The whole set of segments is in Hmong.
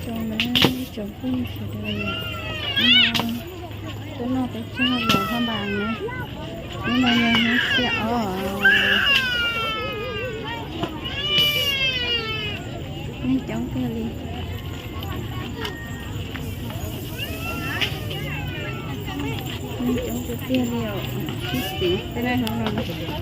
Tsoom na, tsoom phooj ywg sawv daws, hnub no tuaj noj peb caug los haj npas na. Hnub no yog hnub xiab ob, neeg coob tiag li. Neeg coob tiag tiag li os. Sib xis tej neeg hnub no. Neeg coob tshaj plaws li.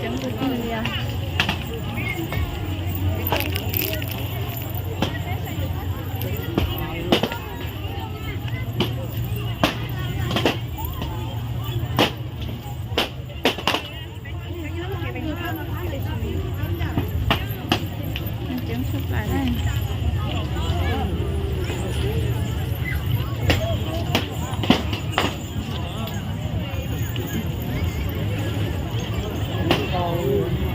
Coob tiag tiag li os. Coob tshaj plaws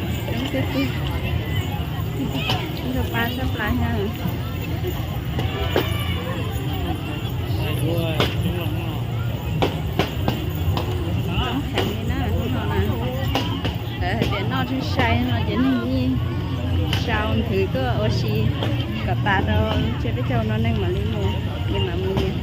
na. Coob tiag tiag. Ntau pab tshaj plaws na. Coob heev li na hnub no na. Lawv hais tias noj sai sai no ces neeg yeej sau nthwv tuaj ua si kom tas rau tsiab peb caug no neeg mam li mus, nyias mam mus nyias.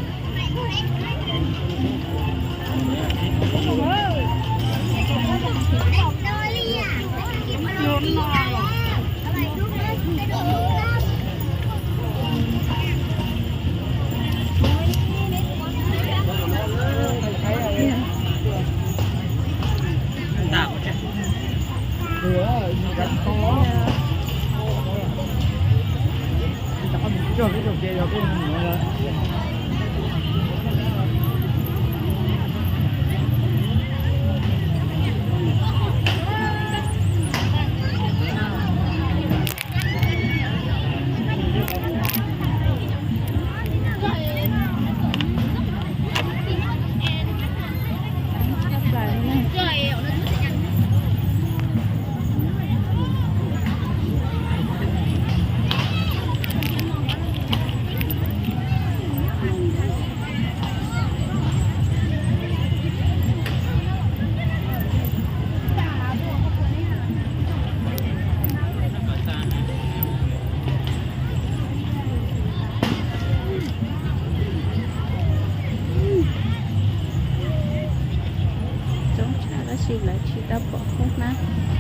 Coob tshaj tab sis lawv tsis tau pov khaub hnab,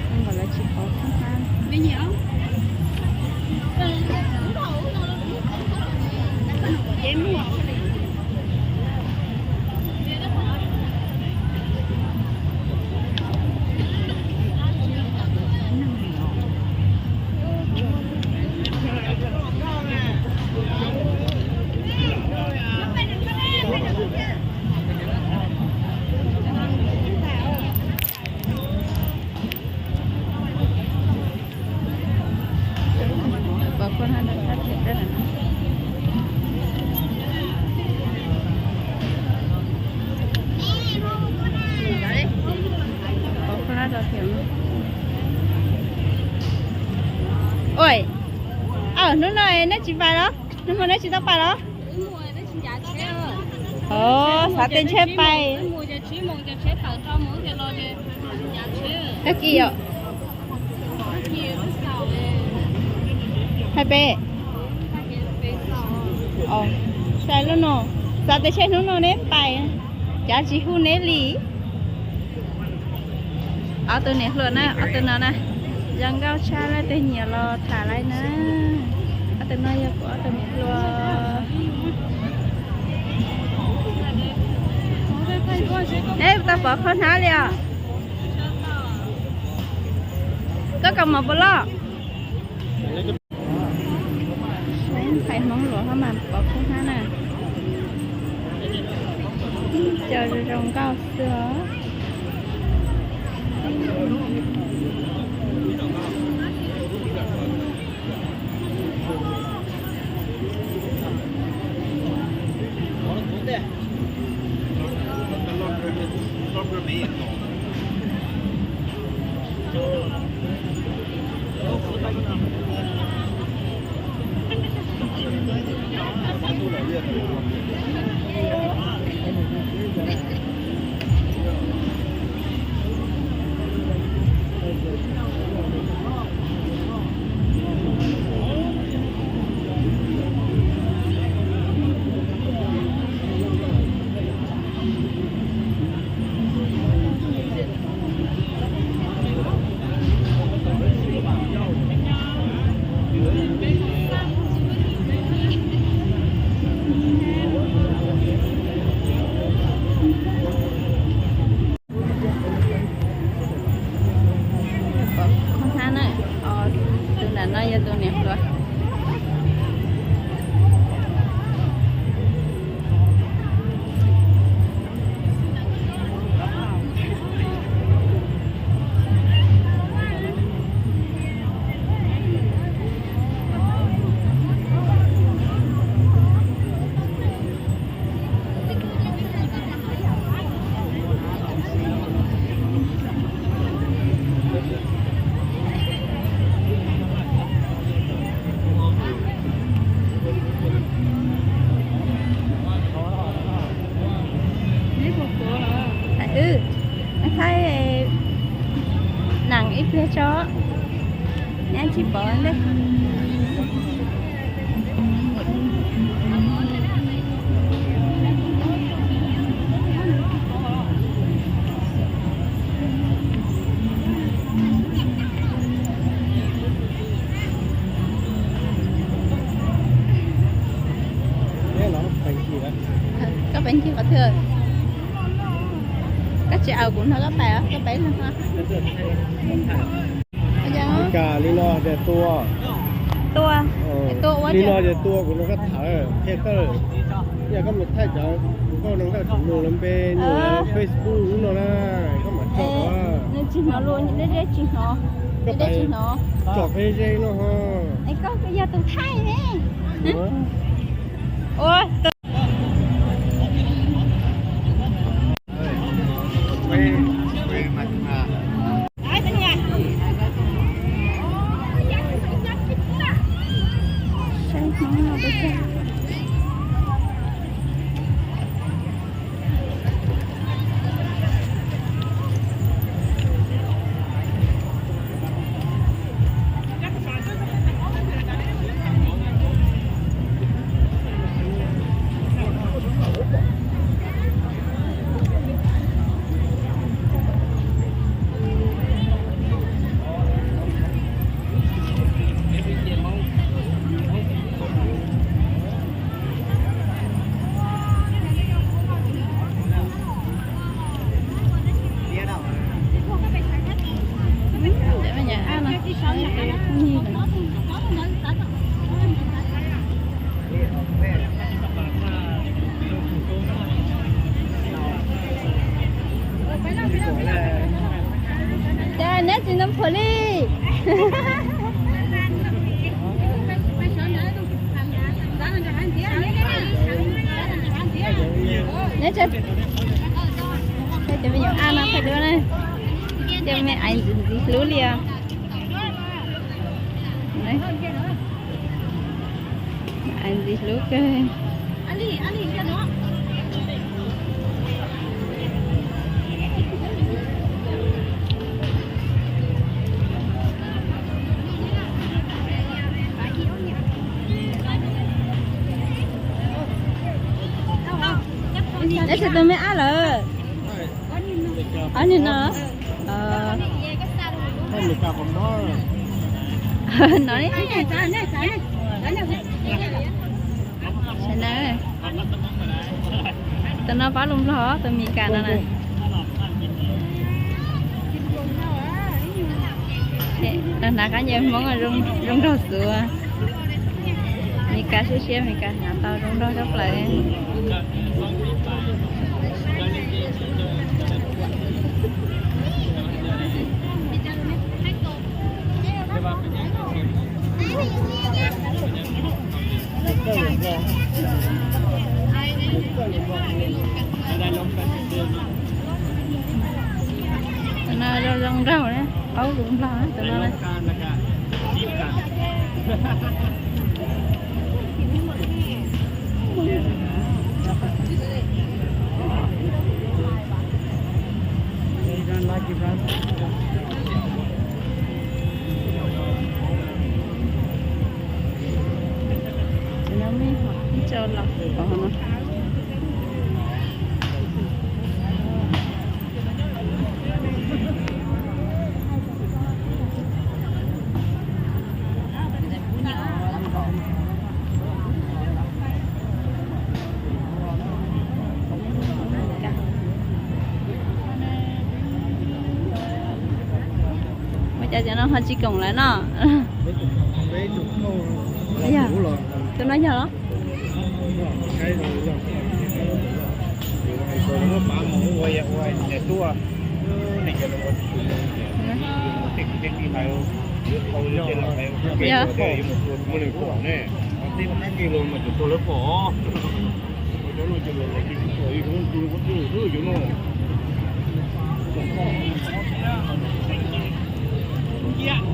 zoo nkaus lawv tsis pov khaub hnab. Pov khaub hnab rau thaj thiab. Pov khaub hnab rau thiab. Ua, hnub no neb tsis pais los? Hnub no neb tsis tau pais los? Os, xav tej tsheb pais. Tag kis yom. Hais pem. Sai lub no, xav tias tsam hnub no neb pais, cav tsis hu neb li. Ob tug niam hluas na, ob tug no na, zoo nkauj tshaj, leej twg nyiam los tham lawm na. Ob tug no yog kuv ob tug niam hluas. Neb tau pov khaub hnab li os? Koj kaus mom puas loj? Saib ntxhais Hmoob Luas ho mas pov khaub hnab na. Cov zoo zoo nkauj xwb os. Tus nram no yog tus niam hluas. Thaij wb, thaij nees ib pliag tso, nyab tsis pom ntej. Koj pais ncig qhov twg? Koj tsis aus kuv nrog koj pais os, koj pais ib leeg. Li no ces tua, tua, tua ua li no ces tua, kuv nrog koj tham, qhia koj, yog koj mus thaij cov, kuv nrog koj tham mus lawv npe, nws lawv Facebook lub no na, koj mam tso. Nws tsis hnov lus, nws deb deb tsis hnov. Koj pais tsom qe ze no ho. Es koj yog tus thaij ne. Ua Cas neb tsis nov phuam li. Neb tsis, cov me nyuam A no phaij duab na, cov me aiv ntxim ntxim hlub li os. Aiv ntxim hlub kawg. Neb tsis tus me ab lawm. Ob niag no. No, sawv daws, tus no paub lus Nplog, tus Mes Kas no na. Los hnav qab ncaws Hmoob zoo nraug xuv. Mes Kas siab siab, Mes Kas hnav tau zoo nraug tshaj plaws. Nraug ne, paub lus Nplog tus no na. Ib co los pov no. Ua cas cov no ho tsis koom lawm no? Yog, tus no yog los? Yog.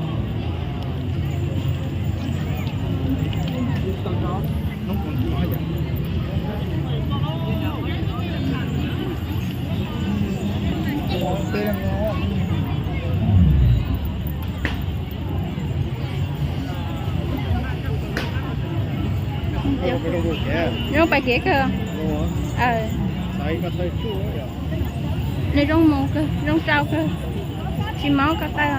Zoo pais kev kawg. Nws zoo mus kawg, zoo rau kawg, tsis mob ko taw.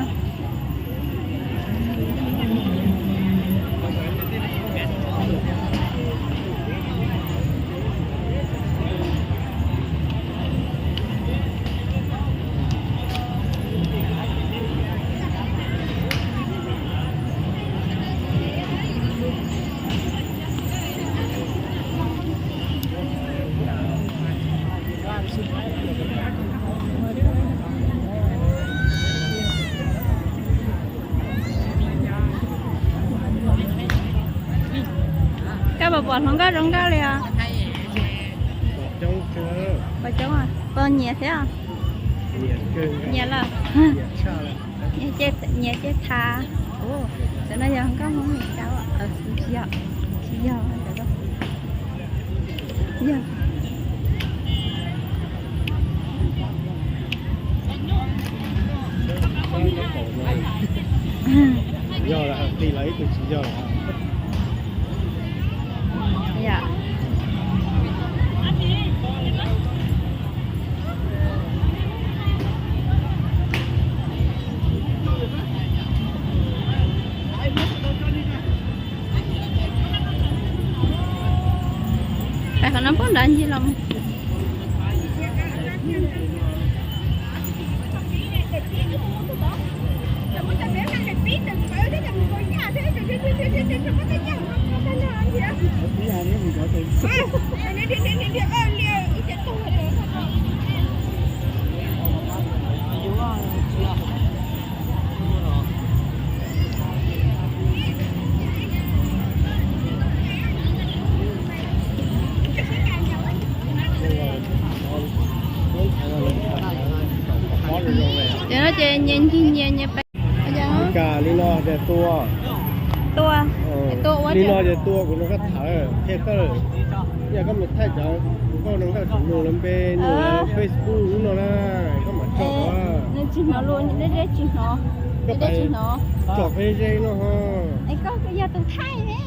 Koj puas pom hluas nkauj zoo nkauj li os? Pom coob, pom nyias thiab. Nyias lawm. Nyias cej thav. Cov no yog nkauj Hmoob Meskas, tsis yog, tsis yog, yog. Yog lawm, qis lawv ib tug tsis yog lawm. Pais qhov no puag nrad ncig los mus. Cov no ces nyias ncig nyias, nyias pais. Li no tias tua. Tua. Tua ua li no tias tua, kuv nrog koj tham, qhia koj, yog koj mus thaij cov, kuv koj nrog koj tsum nug lawv npe, nug lawv Facebook lub no na, koj mam tso. Nws tsis hnov lus, deb deb tsis hnov. Deb deb tsis hnov. Tsom qe ze no ho. Es koj yog tus thaij ne.